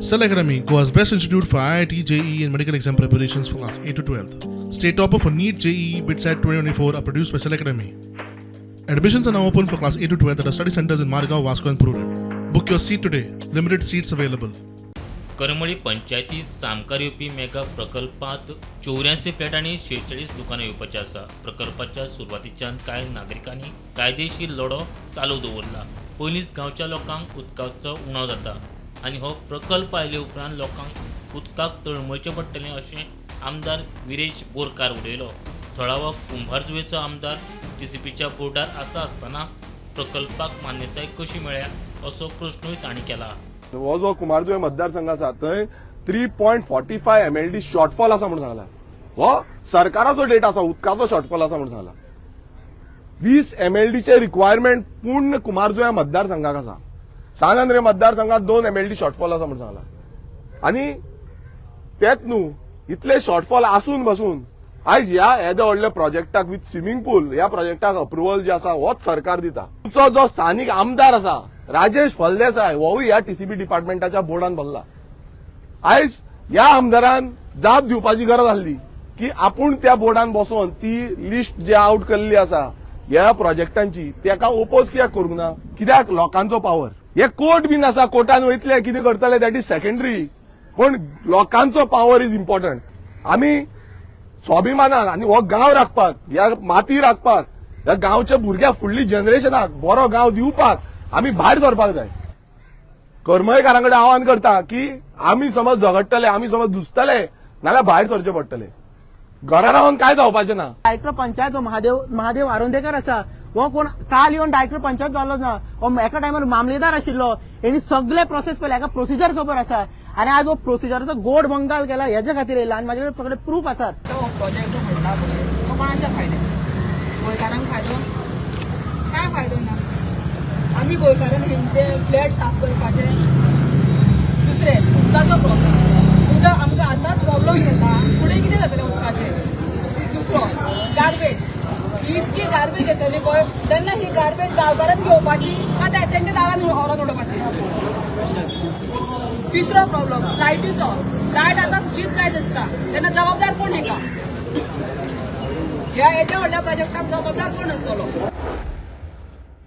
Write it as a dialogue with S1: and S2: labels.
S1: Cell Academy, Goa's best institute for IIT, JEE, and medical exam preparations for class 8 to 12. State topper for NEET, JEE, BITSAT 2024 are produced by Cell Academy. Admissions are now open for class 8 to 12 at our study centers in Margao, Vasco, and Prudent. Book your seat today. Limited seats available.
S2: Karmali पंचायती सामकार येवपी mega प्रकल्पांत 84 flat आनी 46 दुकानां येवपाची आसा. प्रकल्पाच्या सुरवातीच्यान कांय नागरिकांनी कायदेशीर लढो चालू दवरला. पयलींच गांवच्या लोकांक उदकाचो उणाव जाता आनी हो प्रकल्प आयले उपरांत लोकांक उदकाक तळमळचें पडटलें अशें आमदार विरेश बोरकार उलयलो. थळावो कुंभारजुवेचो आमदार टीसीपीच्या बोर्डार आसा आसतना प्रकल्पाक मान्यताय कशी मेळ्ळ्या असो प्रश्नूय तांणी केला.
S3: हो जो कुमारजुवें मतदारसंघ आसा थंय 3.45 MLD shortfall आसा म्हणून सांगला. हो सरकाराचो डेटा आसा, उदकाचो शॉर्टफॉल आसा म्हणून सांगला. 20 एमएलडीचे रिक्वायरमेंट पूर्ण कुमारजुव्या मतदारसंघाक आसा. सान आंद्रे मतदारसंघात 2 एमएलडी शॉर्टफॉल आसा म्हणून सांगला. आनी तेच न्हू, इतले शॉर्टफॉल आसून बसून आयज ह्या येद्या व्हडल्या प्रोजेक्टाक विथ स्विमींग पूल ह्या प्रोजेक्टाक अप्रुव्हल जे आसा होच सरकार दिता. तुमचो जो स्थानीक आमदार आसा राजेश फळदेसाय, होवूय ह्या टीसीबी डिपार्टमेंटाच्या बोर्डान भरला. आयज ह्या आमदारान जाप दिवपाची गरज आसली की आपूण त्या बोर्डान बसोन ती लिस्ट जी आउट केल्ली आसा ह्या प्रोजेक्टांची, तेका ओपोज कित्याक करूंक ना? कित्याक लोकांचो पावर हे कोर्ट बीन आसा, कोर्टान वयतले, कितें करतले, that is secondary, पण लोकांचो पावर is important. आमी स्वाभिमानान आनी हो गांव राखपाक, ह्या माती राखपाक, ह्या गांवच्या भुरग्याक, फुडली जनरेशनाक बरो गांव दिवपाक आमी भायर सरपाक जाय. करमळकारां कडेन आव्हान करता की आमी समज झगडटले, आमी समज झुजतले, नाल्यार भायर सरचे पडटले. घरा रावन काय जावपाचें ना.
S4: डायरेक्टर पंचायत जो महादेव महादेव आरोंदेकर आसा, हो कोण काल येवन डायरेक्टर पंचायत जालो ना. हो एका टायमार मामलेदार आशिल्लो. हेणी सगळे प्रोसेस पळयले, हेका प्रोसिजर खबर आसा आनी आज हो प्रोसिजराचो गोड बंगाल केला. हेजे खातीर येयला आनी म्हाजे कडेन सगळे प्रूफ आसात.
S5: तो प्रोजेक्ट जो म्हणटा पळय, तो कोणाच्या फायद्याक? गोंयकारांक फायदो? काय फायदो ना. आमी गोंयकारांक हेंचे फ्लॅट साफ करपाचे. दुसरें, उदकाचो प्रॉब्लम. उदक आमकां आतांच प्रॉब्लम येता, फुडें कितें जातलें उदकाचें? दुसरो, गार्बेज. ही इतकी गार्बेज येतली पळय, तेन्ना ही गार्बेज गांवकारान घेवपाची काय तेंच्या दारान व्हरोन उडोवपाची? तिसरो प्रॉब्लम लायटीचो. लायट आतां स्ट्रीप जायत आसता, तेन्ना जबाबदार कोण हेका? ह्या येद्या व्हडल्या प्रोजेक्टाक जबाबदार कोण आसतलो?